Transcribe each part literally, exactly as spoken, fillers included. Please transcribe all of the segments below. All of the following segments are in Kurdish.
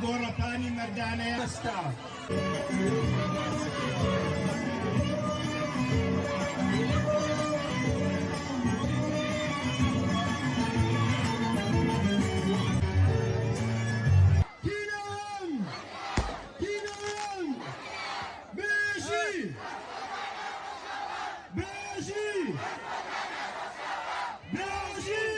Gora Panî Merdaneya Mesta. Kînan! Kînan! Bêjî! Bêjî! Bêjî!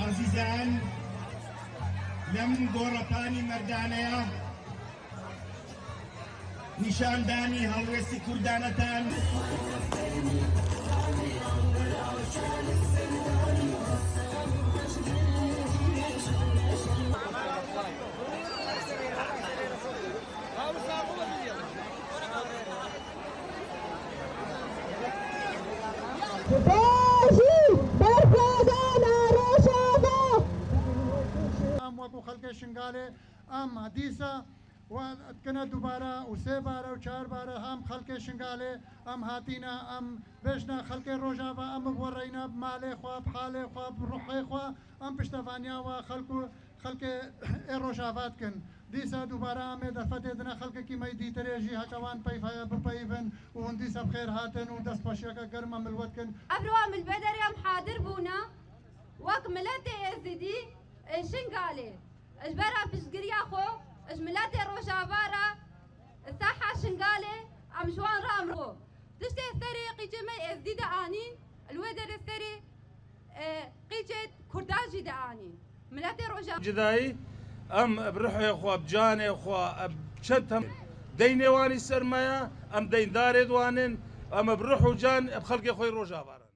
Azîzan, lem Gora Panî Merdaneya. Nîşandanî helwêstî Kurdanatan. Bajî berxwedana Rojava. Em wekî xelkê Şingalê, em dîsa we dikine dubare û sê bare û çar bare hem xelkê Şingalê em hatîne, em bêjine xelkê Rojava, em bi wereyne, bi malê xwe, bi halê xwe, bi ruhê xwe, em piştevaniya we xelk û xelkê ê Rojava dikin. Dîsa dubare em ê derfetê dine xelkekî me yî dîtirê jî heke wan peyv heye bipeyivin û hûn dîsa bi xêr hatin û destxweşiyeke germ em li we dikin. Evroya em li vê derê em hadir bûne wek miletê Êzidî ê Şingalê. Ji ber piştgiriya xwe, ji miletê Rojava re, saha Şingalê, em ji wan re em ro. Tiştê serê qîçê me Êzdî de anîn, li wê derê serê, e, qîçê Kurdan jî de anîn. Miletê Rojava. Cidayî, em bi ruhê xwe, bi canê xwe, bi çend tem-, deynê wanî ser me ye, em deyndarê di wan in, em bi ruh û can, bi xelkê xwe yê Rojava re.